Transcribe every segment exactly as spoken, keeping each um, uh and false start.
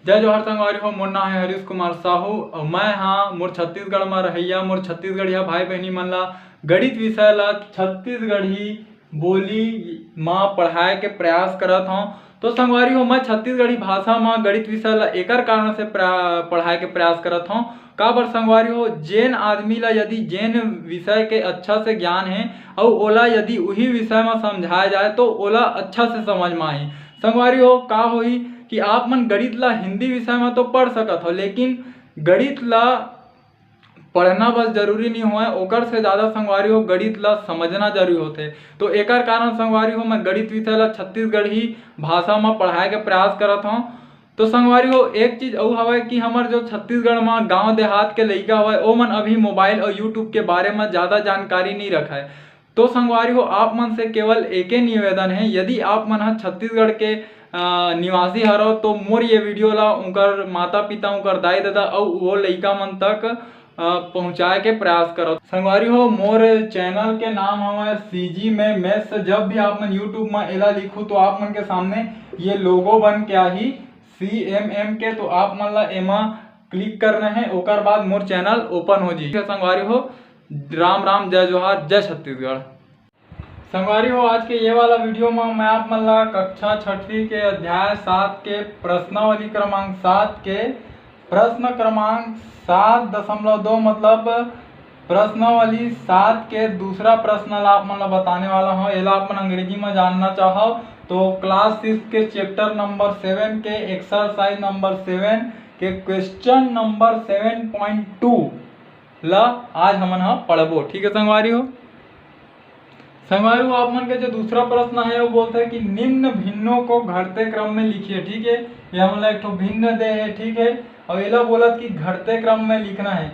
जय जोहार संगवारी हो, मोर नाम है हरीश कुमार साहू और मैं हाँ मोर छत्तीसगढ़ में रहैया, मोर छत्तीसगढ़िया भाई बहनी मन ला गणित विषय ला छत्तीसगढ़ी बोली मा पढ़ाए के प्रयास करत हौं। तो संगवारी हो, मैं छत्तीसगढ़ी भाषा मा गणित विषय ला एकर कारण से प्रा-, पढ़ाए के प्रयास करत हौं। काबर संगवारी हो, जेन आदमी ला यदि जेन विषय के अच्छा से ज्ञान है और ओला यदि उही विषय मा समझाया जाए तो ओला अच्छा से समझ मा आही। संगवारी हो, का होही कि आप मन गणित ला हिंदी विषय मा तो पढ़ सकत हो, लेकिन गणित ला पढ़ना बस जरूरी नहीं होय, ओकर से ज़्यादा संगवारी हो गणित ला समझना जरूरी होथे। तो एकर कारण संगवारी हो मैं गणित विषय ला छत्तीसगढ़ी भाषा मा पढ़ाए के प्रयास करत हौं। तो संगवारी हो, एक चीज अउ हवय कि हमर जो छत्तीसगढ़ मा गांव देहात के लइका हवय, ओमन अभी मोबाइल और YouTube के बारे मा ज़्यादा जानकारी नहीं रखय। तो संगवारी हो, आप मन से केवल एके निवेदन है, यदि आप मन ह छत्तीसगढ़ के, अ, निवासी हरव तो मोर ये वीडियो ला उनकर माता पिता, उनकर दाई ददा अउ वो लइका मन तक, अ, पहुँचाए के प्रयास करव। संगवारी हो, मोर चैनल के नाम हवय CG में Maths। जब भी आप मन YouTube में एला लिखू तो आप मन के सामने ये लोगो बन के आही CMM के, तो आप मन ला एमा क्लिक करना है, ओकर बाद मोर चैनल ओपन हो जाही। संगवारी हो, राम राम, जय जोहार, जय छत्तीसगढ़। संगवारी हो, आज के ये वाला वीडियो में मैं आप मन ला कक्षा छठवीं के अध्याय सात के प्रश्नावली क्रमांक सात के प्रश्न क्रमांक सात दशमलव दो, मतलब प्रश्नावली सात के दूसरा प्रश्न ला आप मन ला बताने वाला हूँ। एला आप मन अंग्रेजी में जानना चाहो तो क्लास सिक्स के चैप्टर नंबर सेवन के एक्सरसाइज नंबर सेवन के question number seven point two ला आज हमन ह पढ़बो। ठीक है संगवारी हो, संगवारी हो, आप मन के जो दूसरा प्रश्न है वो बोलता है कि निम्न भिन्नों को घटते क्रम में लिखिए। ठीक है, ये हमन ला एक ठो भिन्न दे है। ठीक है, और एला बोलत कि घटते क्रम में लिखना है।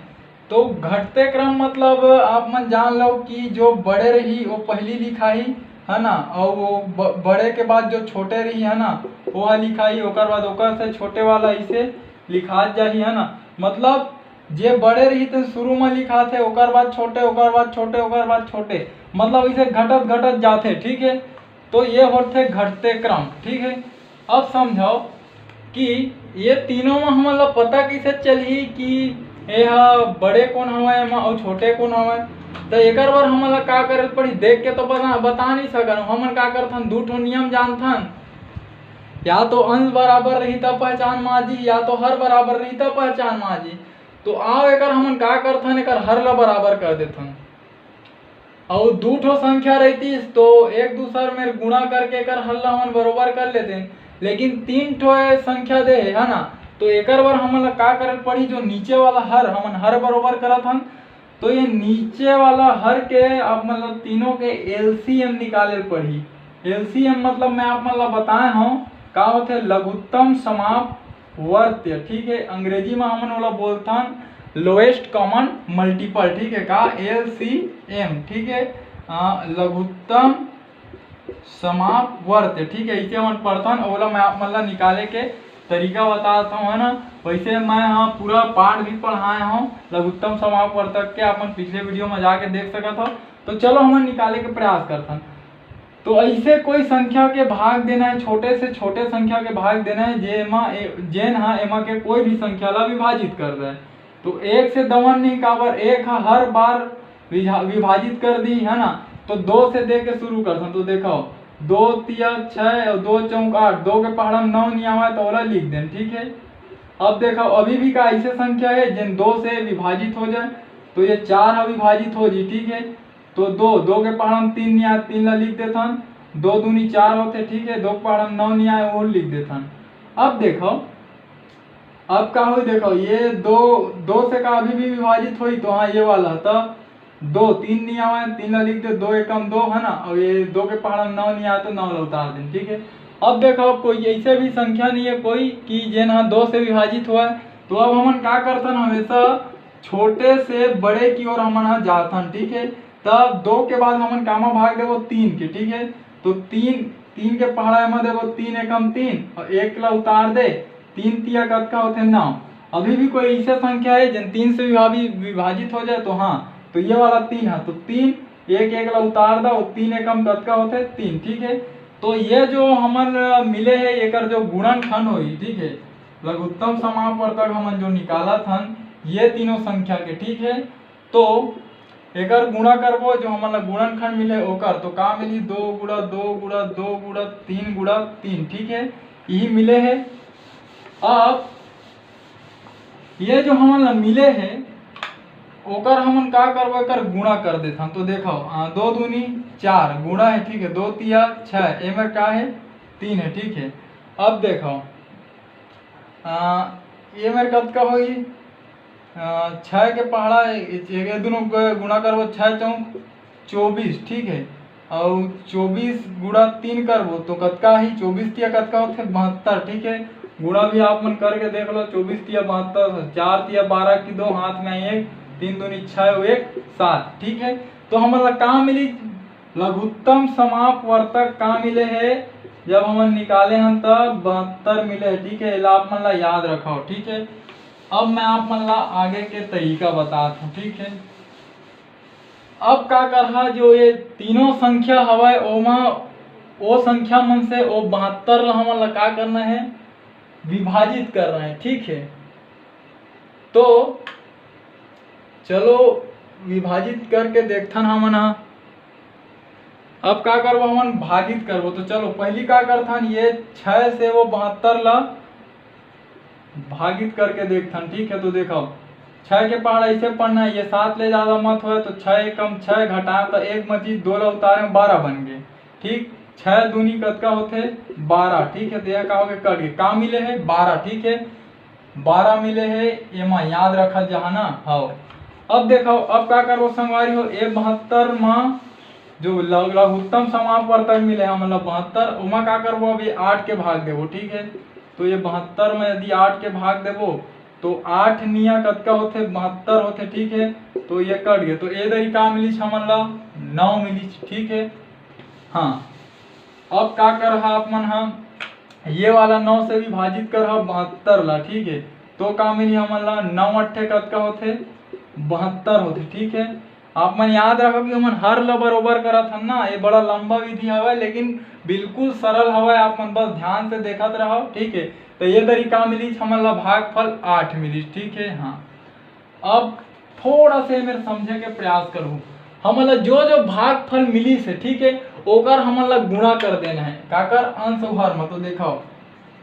तो घटते क्रम मतलब आप मन जान लो कि जो बड़े रही वो पहली लिखाही, है ना, और वो ब-, बड़े के बाद जो छोटे रही, है ना, वो ह लिखाही, ओकर बाद ओकर से छोटे वाला इसे लिखात जाही, है ना। मतलब जे बड़े रही ते शुरू में लिखात है, ओकर बाद छोटे, ओकर बाद छोटे, ओकर बाद छोटे, मतलब इसे घटत घटत जाथे। ठीक है, तो ये होथे घटते क्रम। ठीक है, अब समझो कि ये तीनों में हमन ला पता कैसे चलही कि ये ह बड़े कौन हवय एमा अउ छोटे कौन हवय? तो एकर बर हमन ला का करे पड़ी? देख के तो बता, बता नहीं सकन। हमन का करथन, दू ठो नियम जानथन, या तो अंश बराबर रही तब पहचान मा आजी, या तो हर बराबर रही तब पहचान मा आजी। तो आओ एकर हमन का करथन, एकर हर ला बराबर कर देथन। अउ दू ठो संख्या रहितिस तो एक दूसर में गुणा करके एकर हर ला हमन बरोबर कर लेते, लेकिन तीन ठो संख्या दे हे, है ना, तो एकर बर हमन ला का करे पड़ी? जो नीचे वाला हर, हमन हर बरोबर करत हन, तो ये नीचे वाला हर के आप मन ला तीनों के एलसीएम निकाले पड़ी। एलसीएम मतलब मैं आप मन ला बताए हूँ का होथे, लघुत्तम समाप वर्त्य। ठीक है, अंग्रेजी में हमन ओला बोलथन लोएस्ट कॉमन मल्टीपल। ठीक है, का एलसीएम। ठीक है, अ, लघुत्तम समाप वर्त्य। ठीक है, इसे हमन पढ़थन, ओला मैं आप मन ला निकाले के तरीका बता देता हूँ, है ना। वैसे मैं हाँ पूरा पाठ भी पढ़ाए हूँ लघुत्तम समाप वर्त्य के, आप मन पिछले वीडियो में जाके देख सकत हो। तो चलो हमन निकाले के प्रयास करथन। तो ऐसे कोई संख्या के भाग देना है, छोटे से छोटे संख्या के भाग देना है, जेमा ए-, जेन हा एमा के कोई भी संख्या ला विभाजित कर दे। तो एक से दवन नहीं, काबर एक हा हर बार विभा-, विभाजित कर दी, है ना। तो दो से दे के शुरू करथन। तो देखो, दो तिया छः और दो चौक आठ, दो के पहाड़ा में नौ नहीं आवे तो ओला लिख देन। ठीक है, अब देखो अभी भी का ऐसे संख्या है जेन दो से विभाजित हो जाए, तो ये चार हा विभाजित हो जी। ठीक है, तो दो, दो के पहाड़ा में तीन नहीं आए, तीन ला लिख देथन, दो दूनी चार होथे। ठीक है, दो के पहाड़ा में नौ नहीं आए, वो लिख देथन। अब देखो, अब का होई, देखो ये दो, दो से का अभी भी विभाजित होई, तो हाँ ये वाला, तो दो, तीन नहीं आवे, तीन ला लिख दे, दो एकम दो, है ना, और ये दो के पहाड़ा में नौ नहीं आए तो नौ ला उतार देन। ठीक है, अब देखो कोई ऐसे भी संख्या नहीं है कोई कि जेन हा दो से विभाजित हुआ है। तो अब हमन का करथन, हमेशा छोटे से बड़े की ओर हमन हा जाथन। ठीक है, तब दो के बाद हमन कामा भाग देबो, तीन के। ठीक है, तो तीन, तीन के पहाड़ा एमा देबो, तीन एकम तीन और एक ला उतार दे, तीन तिया कतका होथे, नौ। अभी भी कोई ऐसे संख्या है जेन तीन से विभावी-, विभाजित हो जाए तो हाँ, तो ये वाला तीन है, तो तीन, एक एक ला उतार दो, तीन एकम कतका होथे, तीन। ठीक है, तो ये जो हमन मिले है एकर जो गुणनखंड होई, ठीक है, लघुत्तम समापवर्तक हमन जो निकालत हन ये तीनों संख्या के, ठीक है। तो एकर गुणा करबो, जो हमन ला गुणनखंड मिले ओकर, तो का मिली? दो गुणा दो गुणा दो गुणा तीन गुणा तीन, ठीक है, यही मिले है। अब ये जो हमन ला मिले है ओकर हमन का करबो, एकर गुणा कर देथन। तो देखो, आ, दो दूनी चार गुणा है, ठीक है, दो तिया छः, एमेर का है? तीन है, ठीक है। अब देखो, आ, ये मेर कतका होई? आ, छः के पहाड़ा ए-, ए-, ये दोनों के गुणा करबो, छः चौक चौबीस, ठीक है। और चौबीस गुणा तीन करबो तो कतका ही? चौबीस तिया कतका होथे? बहत्तर, ठीक है। गुणा भी आप मन करके देख लो, चौबीस तिया बहत्तर, चार तिया बारह की दो, हाथ में एक, तीन दूनी छः, एक सात, ठीक है। तो हमन ला का मिली? लघुत्तम समापवर्तक का मिले है? जब हमन निकाले हन तब बहत्तर मिले है, ठीक है। एला आप मन ला याद रखो, ठीक है। अब मैं आप मन ला आगे के तरीका बतात हूँ, ठीक है। अब का करहा, जो ये तीनों संख्या हवय ओमा ओ संख्या मन से ओ बहत्तर ला हमन ला का करना है? विभाजित करना है, ठीक है। तो चलो विभाजित करके देखथन हमन ह। अब का करबो, हमन भागित करबो। तो चलो पहली का करथन, ये छः से वो बहत्तर ला भागित करके देखथन, ठीक है। तो देखो, छः के पहाड़ा ऐसे पढ़ना है, ये सात ले ज़्यादा मत होए, तो छः एकम छः घटाए तो एक मची, दो ला उतारे में बारह बन गए, ठीक। छः दूनी कतका होथे? बारह, ठीक है। तो यह का होगे? कट गए। का मिले है? बारह, ठीक है, बारह मिले है, एमा याद रखा जहाँ ना। हाँ, अब देखो, अब का करबो संगवारी हो, ए बहत्तर मा जो लघु-, लघुत्तम समापवर्तक मिले है, मतलब बहत्तर, ओमा का करबो? अभी आठ के भाग देबो, ठीक है। तो ये बहत्तर में यदि आठ के भाग देबो तो आठ निया कतका होथे? बहत्तर होथे, ठीक है। तो ये कट गए, तो ए दरी का मिलिस हमन ला? नौ मिलिस, ठीक है। हाँ, अब का करहा आप मन हा, ये वाला नौ से विभाजित करहा बहत्तर ला, ठीक है। तो का मिली हमन ला? नौ अट्ठे कतका होथे? बहत्तर होथे, ठीक है। आप मन याद रखो कि हमन हर ला बरोबर करत हन ना, ये बड़ा लंबा विधि हवय, लेकिन बिल्कुल सरल हवय, आप मन बस ध्यान से देखत रहो, ठीक है। तो ये तरीका मिलिस हमन ला, भागफल आठ मिलिस, ठीक है। हाँ, अब थोड़ा से मेरे समझे के प्रयास करूँ, हमन ला जो जो भागफल मिलिस है, ठीक है, ओकर हमन ला गुणा कर देना है। काकर? अंश अउ हर मा। तो देखो,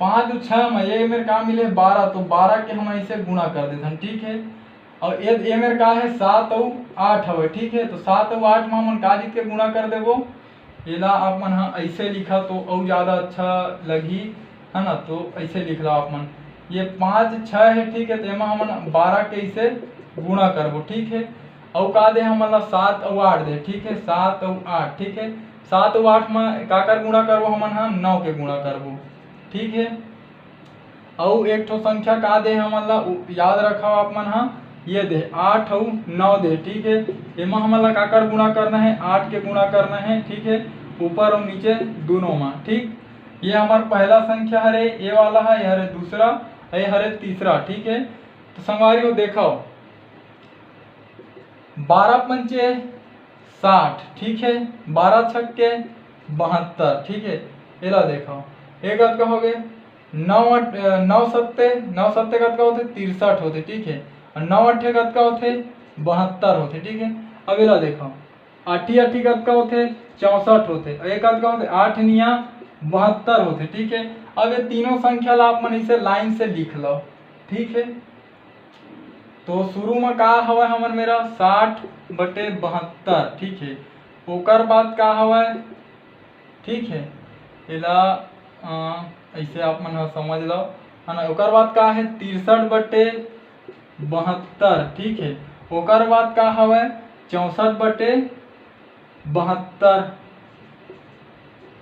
पाँच अउ छः मा ये मेरे का मिले? बारह। तो बारह के हम ऐसे गुणा कर देथन, ठीक है। और ये, ये मेरे का है? सात अउ आठ हवे, ठीक है। तो सात अउ आठ मा हमन का चीज के गुणा कर देबो? एला आप मन ह ऐसे लिखा तो अउ ज़्यादा अच्छा लगही, है ना। तो ऐसे लिख ला आप मन, ये पाँच छः है, ठीक है। तो एमा हमन बारह के ऐसे गुणा करबो, ठीक है। अउ का दे हमन ला? सात अउ आठ दे, ठीक है, सात अउ आठ, ठीक है। सात अउ आठ मा काकर गुणा करबो हमन ह? नौ के गुणा करबो, ठीक है। अउ एक ठो संख्या का दे हमन ला, उ-, याद रखव आप मन ह, ये दे आठ अउ नौ दे, ठीक है। एमा हमन ला काकर गुणा करना है? आठ के गुणा करना है, ठीक है, ऊपर अउ नीचे दोनों मा, ठीक। ये हमर पहला संख्या हरे, ये वाला है, ये हरे दूसरा, ये हरे तीसरा, ठीक है। तो संगवारी हो देखव, बारह पंचे साठ, ठीक है, बारह छक्के बहत्तर, ठीक है। एला देखव, ये कतका हो गए? नौ अठ-, अ, नौ सत्ते, नौ सत्ते कतका होथे? तिरसठ होथे, ठीक है। और नौ अट्ठे कतका होथे? बहत्तर होथे, ठीक है। अब एला देखव, आठी आठी कतका होथे? चौसठ होथे। और ये कतका होथे? आठ निया बहत्तर होथे, ठीक है। अब ये तीनों संख्या ला आप मन इसे लाइन से लिख लो, ठीक है। तो शुरू में का हवय हमर मेरा? साठ बटे बहत्तर, ठीक है। ओकर बाद का हवय? ठीक है, एला, अ, ऐसे आप मन ह समझ लो, है ना। ओकर बाद का है? तिरसठ बटे बहत्तर, ठीक है। ओकर बाद का हवय? चौसठ बटे बहत्तर,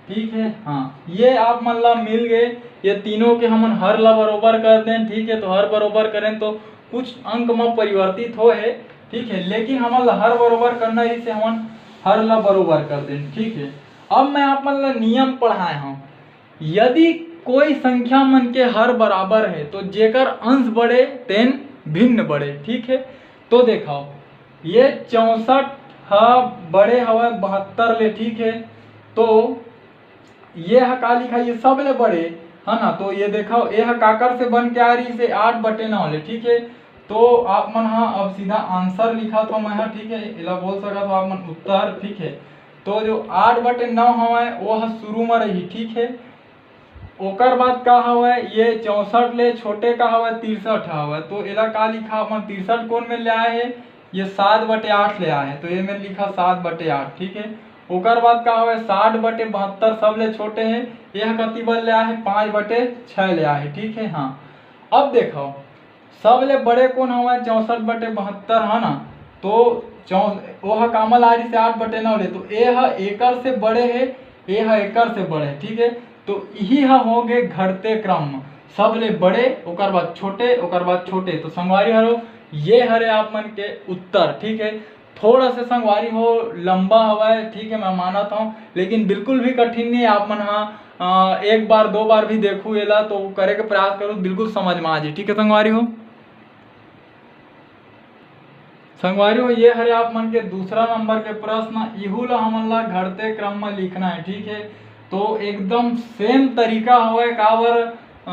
ठीक है। हाँ, ये आप मन ला मिल गए। ये तीनों के हमन हर ला बरोबर कर दें, ठीक है। तो हर बरोबर करें तो कुछ अंक में परिवर्तित हो है, ठीक है, लेकिन हमन ला हर बरोबर करना है, इसे हमन हर ला बरोबर कर दें, ठीक है। अब मैं आप मन ला नियम पढ़ाए हूँ, यदि कोई संख्या मन के हर बराबर है तो जेकर अंश बड़े तेन भिन्न बड़े, ठीक है। तो देखो, ये चौसठ ह बड़े हवय बहत्तर ले, ठीक है। तो ये ह का लिखा, ये सब ले बड़े, है ना। तो ये देखो, ये ह काकर से बन के आ रही से आठ बटे नौ ले, ठीक है। तो आप मन हा अब सीधा आंसर लिखत हो मैं हा, ठीक है, एला बोल सकत हो आप मन उत्तर, ठीक है। तो जो आठ बटे नौ हवय वो ह शुरू में रही, ठीक है। ओकर बाद का हवय, ये चौसठ ले छोटे का हवय, तिरसठ हवय। तो एला का लिखा अपन, तिरसठ कोन में ले आए हे? ये सात बटे आठ ले आए हे, तो ये में लिखा सात बटे आठ, ठीक है। ओकर बाद का हवय, साठ बटे बहत्तर सब ले छोटे हे, ये ह कति बर ले आए हे? पाँच बटे छः ले आए हे, ठीक है। हाँ, अब देखो, सब ले बड़े कोन हवय? चौसठ बटे बहत्तर, है ना। तो चौ वो ह कामा ला रही से आठ बटे नौ ले, तो ए ह एकर से बड़े हे, ए ह एकर से बड़े हे, ठीक है। तो इही ह हो गे घटते क्रम, सब ले बड़े, ओकर बाद छोटे, ओकर बाद छोटे। तो संगवारी हरो, ये हरे आप मन के उत्तर, ठीक है। थोड़ा से संगवारी हो लंबा हवय, ठीक है, मैं मानत हूँ, लेकिन बिल्कुल भी कठिन नहीं। आप मन हा अ, एक बार दो बार भी देखू एला, तो करे के प्रयास करू, बिल्कुल समझ में आ जाए, ठीक है संगवारी हो। संगवारी हो, ये हरे आप मन के दूसरा नंबर के प्रश्न, इहू ला हमन ला घटते क्रम में लिखना है, ठीक है। तो एकदम सेम तरीका हवय, काबर अ,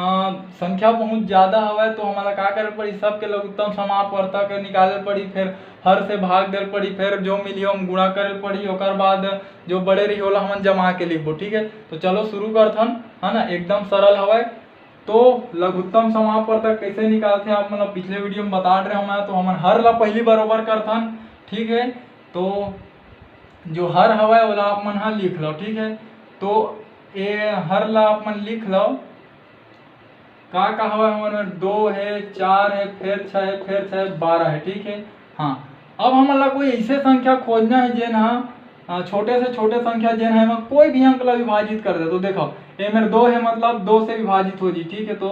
संख्या बहुत ज्यादा हवय, तो हमन ला का करे पड़ी, सबके लघुत्तम समापवर्तक निकाले पड़ी, फिर हर से भाग देल पड़ी, फिर जो मिली ओम गुणा करे पड़ी, ओकर बाद जो बड़े रही ओला हमन जमा के लिखबो, ठीक है। तो चलो शुरू करथन, है ना, एकदम सरल हवय। तो लघुत्तम समापवर्तक कैसे निकालथे, आप मन ला पिछले वीडियो में बता रहे हूँ मैं। तो हमन हर ला पहली बरोबर करथन, ठीक है। तो जो हर हवय ओला आप मन हा लिख लो, ठीक है। तो ए हर ला आप मन लिख लो, का का हवय हमर में, दो है, चार है, फिर छः है, फिर छः है, बारह है, ठीक है। हाँ, अब हमन ला कोई ऐसे संख्या खोजना है जेन हा अ, छोटे से छोटे संख्या जेन है, एमा कोई भी अंक ला विभाजित कर दे। तो देखो, ए मेर दो है, मतलब दो से विभाजित हो जी, ठीक है। तो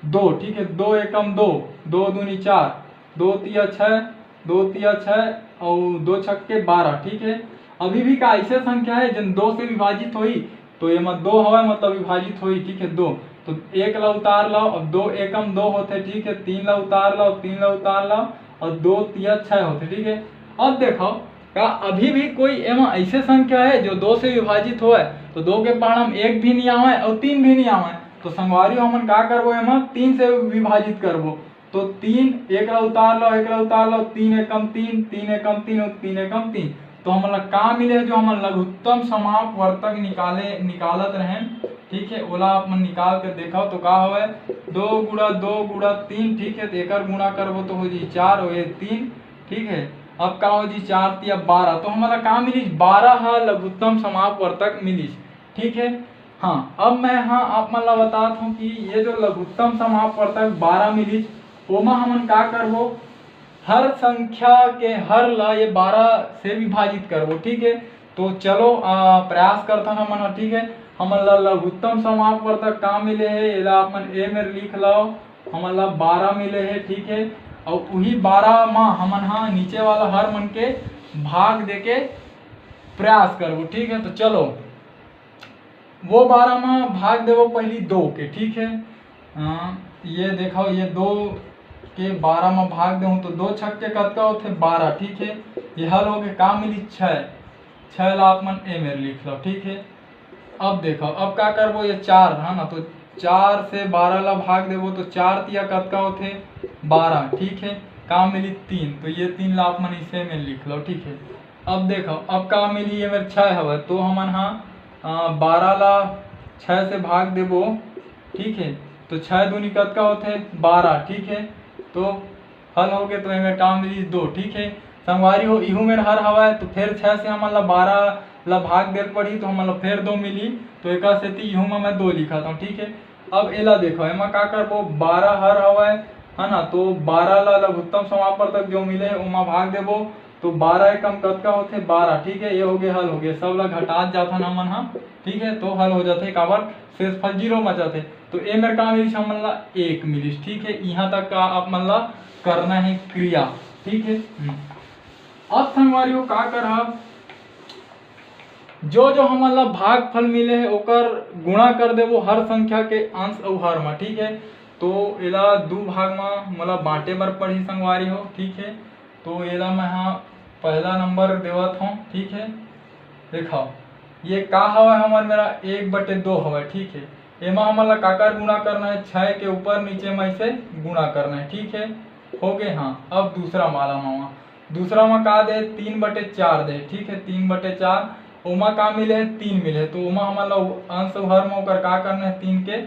दो, ठीक है, दो एकम दो, दो दूनी चार, दो तिया छः, दो तिया छः और दो छक्के बारह, ठीक है। अभी भी का ऐसे संख्या है जेन दो से विभाजित होई, तो एमा दो हवय, मतलब विभाजित होई, ठीक है, दो। तो एक ला उतार लो, अब दो एकम दो होथे, ठीक है, तीन ला उतार लो, तीन ला उतार लो और दो तिया छः होथे, ठीक है। अब देखो, का अभी भी कोई एमा ऐसे संख्या है जो दो से विभाजित होए? तो दो के पहाड़ में एक भी नहीं आवे और तीन भी नहीं आवे। तो संगवारी हो, हमन का करबो, एमा तीन से विभाजित करबो। तो तीन, एक ला उतार लो, एक ला उतार लो, तीन एकम तीन, तीन एकम तीन और तीन एकम तीन। तो हमन ला का मिले, जो हमन लघुत्तम समापवर्तक निकाले, निकालत रहेन, ठीक है, ओला आप मन निकाल के देखो तो का होवे, दो गुणा दो गुणा तीन, ठीक है, तो एकर गुणा करबो तो हो जी चार और ये तीन, ठीक है। अब का हो जी, चार तिया बारह, तो हमन ला का मिलिस, बारह ह लघुत्तम समापवर्तक मिलिस, ठीक है। हाँ, अब मैं हाँ आप मन ला बतात हूँ कि ये जो लघुत्तम समापवर्तक बारह मिलिस, ओमा हमन का करबो, हर संख्या के हर ला ये बारह से विभाजित करबो, ठीक है। तो चलो आ, प्रयास करथन हमन ह, ठीक है। हमन ला लघुत्तम समापवर्तक का मिले है, एला आप मन ए मेर लिख लो, हमन ला बारह मिले है, ठीक है। और वही बारह मा हमन हा नीचे वाला हर मन के भाग देके प्रयास करबो, ठीक है। तो चलो, वो बारह मा भाग देबो पहली दो के, ठीक है। अ, ये देखो, ये दो के बारह मा भाग देहूँ तो दो छक्के कतका होथे, बारह, ठीक है। ये हल हो गए, का मिली, छः। छः ला आप मन ए मेर लिख लो, ठीक है। अब देखो, अब का करबो, ये चार है ना, तो चार से बारह ला भाग देबो तो चार तिया कतका होथे, बारह, ठीक है। का मिली, तीन, तो ये तीन ला आप मन इसे में लिख लो, ठीक है। अब देखो, अब का मिली, ये मेर छः हवय, तो हमन हा अ, बारह ला छः से भाग देबो, ठीक है। तो छः दूनी कतका होथे, बारह, ठीक है। तो हल हो गए, तो एमे का मिली, दो, ठीक है। संगवारी हो, इहू मेर हर हवय, तो फिर छः से हमन ला बारह ला भाग देल पड़ही, तो हमन ला फिर दो मिली। तो एकर सेती इहू मा मैं दो लिखत हूँ, ठीक है। अब एला देखो, एमा का करबो, बारह हर हवय, है ना, तो बारह ला लघुत्तम समापवर्तक जो मिले है, ओमा भाग देबो, तो बारह एकम कतका होथे, बारह, ठीक है। ये हो गए, हल हो गए, सब ला घटात जाथन हमन हा, ठीक है। तो हल हो जाथे, काबर, शेषफल जीरो बचथे। तो ए मेर का मिलिस, हमन ला एक मिलिस, ठीक है। यहाँ तक का आप मन ला करना है क्रिया, ठीक है। हम्म। अब संगवारी हो, का करब, जो जो हमन ला भागफल मिले है, ओकर गुणा कर देबो हर संख्या के अंश अउ हर मा, ठीक है। तो एला दू भाग मा मोला बांटे बर पड़ही संगवारी हो, ठीक है। तो एला मैं हा पहला नंबर देवत हूँ, ठीक है। देखो, ये का हवय, हमर मेरा एक बटे दो हवय, ठीक है। एमा हमन ला काकर गुणा करना है? छः के ऊपर नीचे में से गुणा करना है, ठीक है। हो गए। हाँ, अब दूसरा वाला मा, दूसरा मा का दे? तीन बटे चार दे, ठीक है, तीन बटे चार। ओमा का मिले है? तीन मिले है, तो ओमा हमन ला अंश अउ हर मा ओकर का करना है? तीन के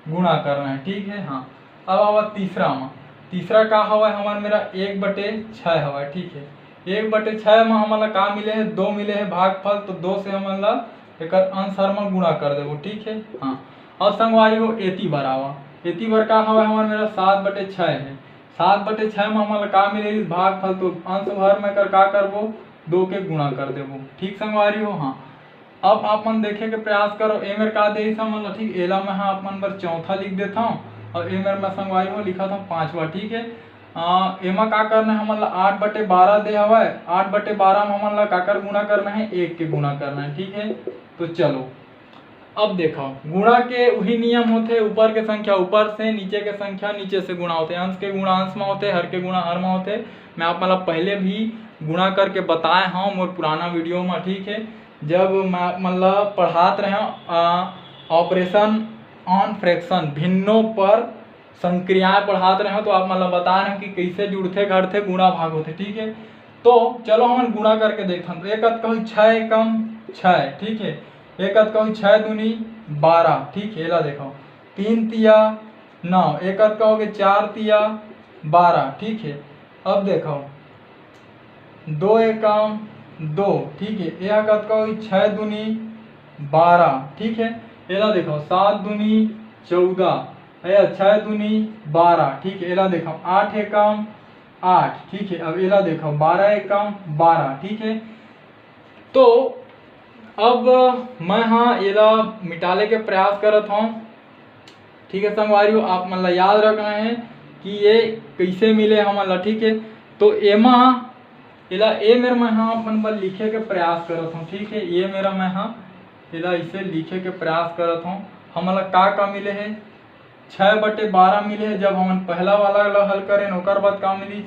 गुणा करना है, ठीक है। हाँ, अब आवा तीसरा मा, तीसरा का हवय हमर मेरा? एक बटे छः हवय, ठीक है। एक बटे छः मा हमन ला का मिले है? दो मिले है भागफल, तो दो से हमन ला एकर अंश हर मा गुणा कर देबो, ठीक है। हाँ, अब संगवारी हो एती बर आवा, एती बर का हवय हमर मेरा? सात बटे छः है। सात बटे छः मा हमन ला का मिले? भागफल, तो अंश हर मा एकर का करबो? दो के गुणा कर देबो, ठीक संगवारी हो। हाँ, अब आप मन देखे के प्रयास करो, ए मेर का देइस हमन ला, ठीक, एला मैं हा आप मन बर चौथा लिख देथव, अउ ए मेर मैं संगवारी हो लिखत हव पांचवा, ठीक है। आ, एमा का करना है हमन ला? आठ बटे बारह दे हवय, आठ बटे बारह में हमन ला काकर गुणा करना है? एक के गुणा करना है, ठीक है। तो चलो, अब देखो, गुणा के उही नियम होथे, ऊपर के संख्या ऊपर से, नीचे के संख्या नीचे से गुणा होथे, अंश के गुणा अंश में होथे, हर के गुणा हर में होथे। मैं आप मन ला पहले भी गुणा करके बताए हव मोर पुराना वीडियो में, ठीक है। जब मैं आप मन ला पढ़ात रहेंव, आ, operation on fraction, भिन्नों पर संक्रियाएं पढ़ात रहेंव, तो आप मन ला बताए रहेंव कि कैसे जुड़थे, घटथे, गुणा भाग होथे, ठीक है। तो चलो हमन गुणा करके देखथन। तो एक कतका होही? छः एकम छः, ठीक है। एक कतका होही? छः दूनी बारह, ठीक है। एला देखो, तीन तिया नौ, एक कतका होगे? चार तिया बारह, ठीक है। अब देखो, दो एकम दो, ठीक है। यह कतका होही? छः दूनी बारह, ठीक है। एला देखो, सात दूनी चौदह, या छः दूनी बारह, ठीक है। एला देखो, आठ एकम आठ, ठीक है। अब एला देखो, बारह एकम बारह, ठीक है। तो अब मैं हा एला मिटाले के प्रयास करत हव, ठीक है संगवारी हो, आप मन ला याद रखना है कि ये कैसे मिले हमन ला, ठीक है। तो एमा एला ए मेर मैं हा अपन बर लिखे के प्रयास करत हव, ठीक है। ये मेरा मैं हा एला इसे लिखे के प्रयास करत हव। हमन ला का का मिले है? छः बटे बारह मिले है, जब हमन पहला वाला ला हल करेन, ओकर बाद का मिलिस?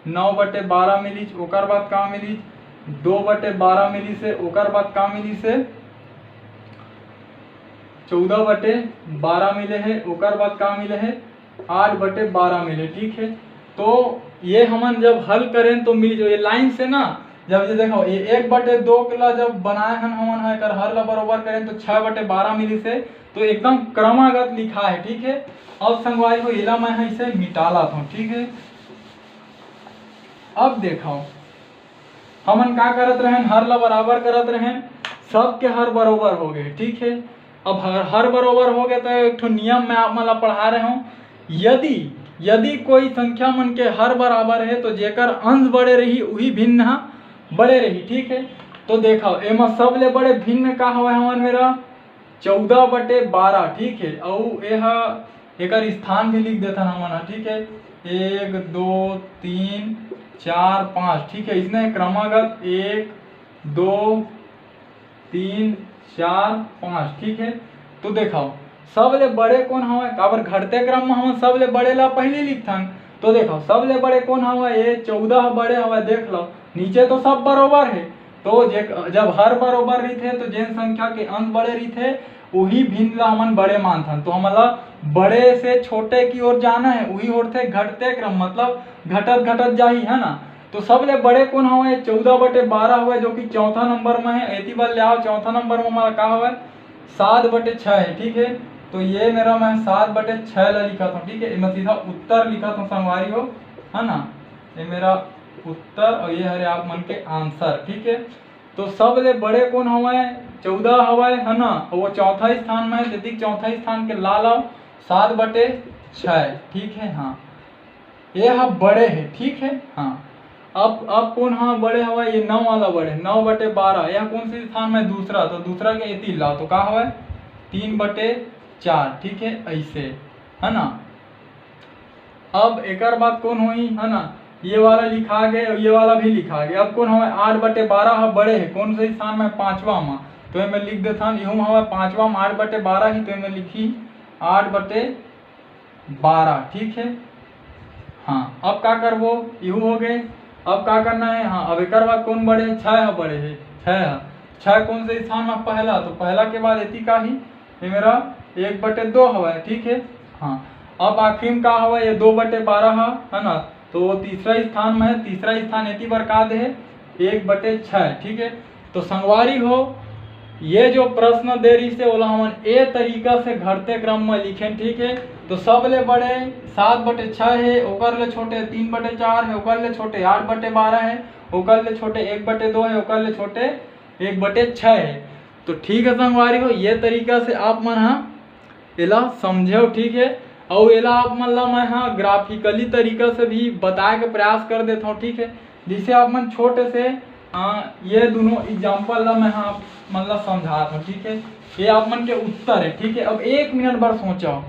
नौ बटे बारह मिलिस। ओकर बाद का मिलिस? दो बटे बारह मिलिस है। ओकर बाद का मिलिस है? चौदह बटे बारह मिले है। ओकर बाद का मिले है? आठ बटे बारह मिले, ठीक है। तो ये हमन जब हल करेन तो मिल जाए लाइन से ना, जब ये देखो, ये एक बटे दो के ला जब बनाए हन हमन हा, एकर हर ला बरोबर करेन तो छः बटे बारह मिलिस है, तो एकदम क्रमागत लिखा है, ठीक है। अब संगवारी हो, एला मैं हा इसे मिटालत हव, ठीक है। अब देखो, हमन का करत रहेन? हर ला बराबर करत रहेन, सबके हर बरोबर हो गए, ठीक है। अब हर, हर बरोबर हो गए तो एक ठो नियम मैं आप मन ला पढ़ा रहे हव, यदि यदि कोई संख्या मन के हर बराबर है तो जेकर अंश बड़े रही, उही भिन्न हा बड़े रही, ठीक है। तो देखो, एमा सबले बड़े भिन्न का हवय हमर मेरा? चौदह बटे बारह, ठीक है। अउ एहा एकर स्थान भी लिख देथन हमन हा, ठीक है। एक, दो, तीन, चार, पाँच, ठीक है। इसने क्रमागत एक, दो, तीन, चार, पाँच, ठीक है। तो देखो, सबले बड़े कोन हवय? काबर घटते क्रम में हमन सबले बड़े ला पहली लिखथन। तो देखो, सबले बड़े कोन हवय? ये चौदह बड़े हवय, देख लो, नीचे तो सब बरोबर है। तो जे, जब हर बरोबर रहिथे तो जेन संख्या के अंश बड़े रहिथे, उही भिन्न ला हमन बड़े मानथन। तो हमन ला बड़े से छोटे की ओर जाना है, उही होथे घटते क्रम, मतलब घटत घटत जाही, है ना। तो सबले बड़े कोन हवय? चौदह बटे बारह हवय, जो कि चौथा नंबर में है। एती बर ले आओ, चौथा नंबर में हमन ला का हवय? सात बटे छः है, ठीक है। तो ये मेरा मैं सात बटे छः ला लिखत हूँ, ठीक है। मैं सीधा उत्तर लिखत हूँ संगवारी हो, है ना। ये मेरा उत्तर और ये हरे आप मन के आंसर, ठीक है। तो सबले बड़े कोन हवय? चौदह हवय, है ना। और वो चौथा स्थान में है, यदि चौथा स्थान के ला लाओ, सात बटे छः, ठीक है। हाँ, ये हा बड़े है, ठीक है। हाँ, अब अब कोन हा बड़े हवय? ये नौ वाला बड़े, नौ बटे बारह। यह कौन से स्थान में? दूसरा। तो दूसरा के एती लाओ तो का हवय? तीन बटे चार, ठीक है, ऐसे, है ना। अब एकर बाद कोन होही, है ना, ये वाला लिखा गए और ये वाला भी लिखा गए। अब कोन हवय? आठ बटे बारह हा बड़े है, कौन से स्थान में? पांचवा में। तो एमे लिख देथन, इहू में हवय पांचवा में आठ बटे बारह ही, तो एमे लिखी आठ बटे बारह, ठीक है। हाँ, अब का करबो, इहू हो गए। अब का करना है? हाँ, अब एकर बाद कौन बड़े है? छः हा बड़े है, छः हा। छः कौन से स्थान में? पहला। तो पहला के बाद एती का ही? ये मेरा एक बटे दो हवय, ठीक है। हाँ, अब आखिरी में का हवय, ये दो बटे बारह ह, है ना, तो वो तीसरा स्थान में है। तीसरा स्थान एती बर का दे हे, एक बटे छः, ठीक है। तो संगवारी हो, ये जो प्रश्न दे रहिस हे, ओला हमन ए तरीका से घटते क्रम में लिखेन, ठीक है। तो सबले बड़े सात बटे छः है, ओकर ले छोटे तीन बटे चार है, ओकर ले छोटे आठ बटे बारह है, ओकर ले छोटे एक बटे दो है, ओकर ले छोटे एक बटे छः है। तो ठीक है संगवारी हो, ये तरीका से आप मन हा एला समझेव, ठीक है। अउ एला आप मन ला मैं हा graphically तरीका से भी बताए के प्रयास कर देथव, ठीक है। जैसे आप मन छोटे से, आ, ये दोनों example ला मैं हा आप मन ला समझात हव, ठीक है। ये आप मन के उत्तर है, ठीक है। अब एक मिनट बर सोचव,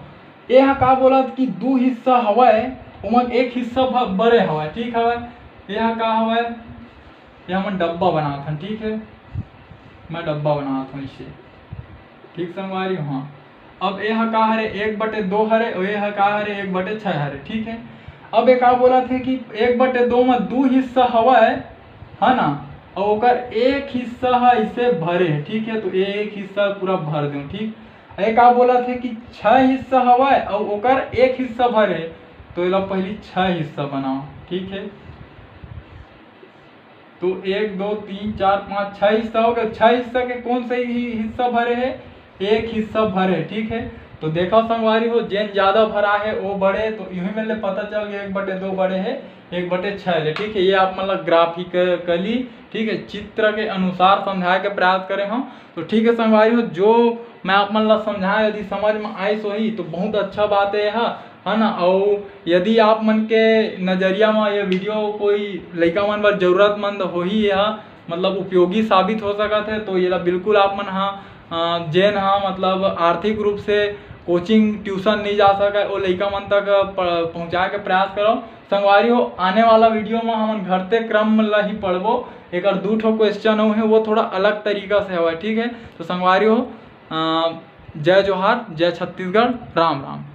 ये हा का बोलत कि दू हिस्सा हवय, ओमा एक हिस्सा भ-, बड़े हवय, ठीक हवय। ये हा का हवय, ये हमन डब्बा बनात हन, ठीक है, मैं डब्बा बनात हूँ इसे, ठीक संगवारी हो। हाँ, अब ये हा का हरे, एक बटे दो हरे, और ये हा का हरे, एक बटे छः हरे, ठीक है। अब ये का बोलत हे कि एक बटे दो में दू हिस्सा हवय, है ना, और ओकर एक हिस्सा ह इसे भरे है, ठीक है, तो ये एक हिस्सा पूरा भर देव, ठीक। ये का बोलत हे कि छः हिस्सा हवय और ओकर एक हिस्सा भरे, तो एला पहली छः हिस्सा बनाओ, ठीक है। तो एक, दो, तीन, चार, पाँच, छः हिस्सा हो गया। छः हिस्सा के कौन सा ही हिस्सा भरे है? एक हिस्सा भरे, ठीक है। तो देखा संगवारी हो, जेन ज्यादा भरा है वो बड़े, तो यही में ले पता चल गया एक बटे दो बड़े है एक बटे छः ले, ठीक है। ये आप मतलब graphically, ठीक है, चित्र के अनुसार समझाए के प्रयास करे हम। तो ठीक है संगवारी हो, जो मैं आप मन ला समझाए यदि समझ में आइस होही तो बहुत अच्छा बात है यह, है ना। और यदि आप मन के नजरिया में ये video कोई लइका मन बर जरूरतमंद होही, यह मतलब उपयोगी साबित हो सकत है, तो येला बिल्कुल आप मन हा, अ, जेन हा मतलब आर्थिक रूप से coaching tuition नहीं जा सके, वो लइका मन तक प-, पहुँचाए के प्रयास करो। संगवारी हो, आने वाला video में हमन घटते क्रम ला ही पढ़बो, एकर दू ठो question अउ है, वो थोड़ा अलग तरीका से हवय, ठीक है। तो संगवारी हो, अ, जय जोहार, जय छत्तीसगढ़, राम राम।